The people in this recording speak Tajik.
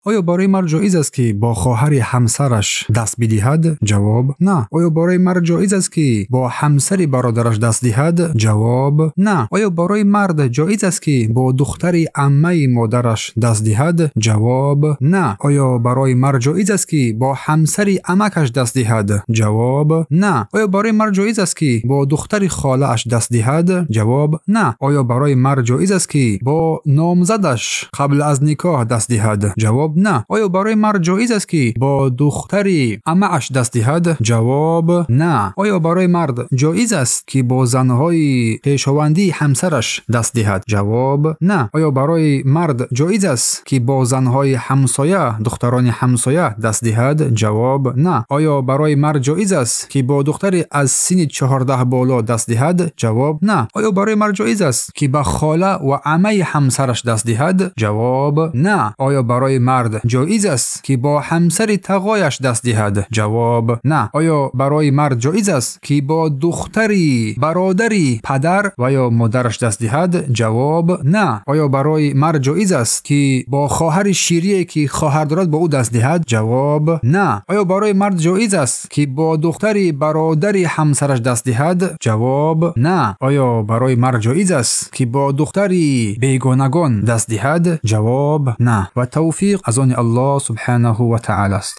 Оё барои мард ҷоиз аст, ки бо хоҳари ҳамсараш даст бидиҳад? Ҷавоб: на. Оё барои мард ҷоиз аст, ки бо ҳамсари бародараш даст диҳад? Ҷавоб: на. Оё барои мард ҷоиз аст, ки бо духтари аммаи модараш даст диҳад? Ҷавоб: на. Оё барои мард ҷоиз аст, ки бо ҳамсари амакаш даст диҳад? Ҷавоб: на. Оё барои мард ҷоиз аст, ки бо духтари холааш даст диҳад? Ҷавоб: на. Оё барои мард ҷоиз аст, ки бо номзадаш қабл аз никоҳ даст диҳад? Ҷавоб: на. Оё барои мард ҷоиз аст, ки бо духтари амааш даст диҳад? Ҷавоб: на. Оё барои мард ҷоиз аст, ки бо занҳои пешовандии ҳамсараш даст диҳад? Ҷавоб: на. Оё барои мард ҷоиз аст, ки бо занҳои ҳамсоя, духтарони ҳамсоя даст диҳад? Ҷавоб: на. Оё барои мард ҷоиз аст, ки бо духтари аз синни 14 боло даст диҳад? Ҷавоб: на. Оё барои мард ҷоиз аст, ки ба хола ва амаи ҳамсараш даст диҳад? Ҷавоб: на. Оё барои мард ҷоиз аст, ки бо ҳамсари тағояш даст диҳад? Ҷавоб: на. Оё барои мард ҷоиз аст, ки бо духтари бародари падар ва ё модараш даст диҳад? Ҷавоб: на. Оё барои мард ҷоиз аст, ки бо хоҳари ширие, ки хоҳар дорад, бо ӯ даст диҳад? Ҷавоб: на. Оё барои мард ҷоиз аст, ки бо духтари бародари ҳамсараш даст диҳад? Ҷавоб: на. Оё барои мард ҷоиз аст, ки бо духтари бегонагон даст диҳад? Ҷавоб: на. Ва тавфиқ аз они Аллоҳ субҳанаҳу ва таъоло аст.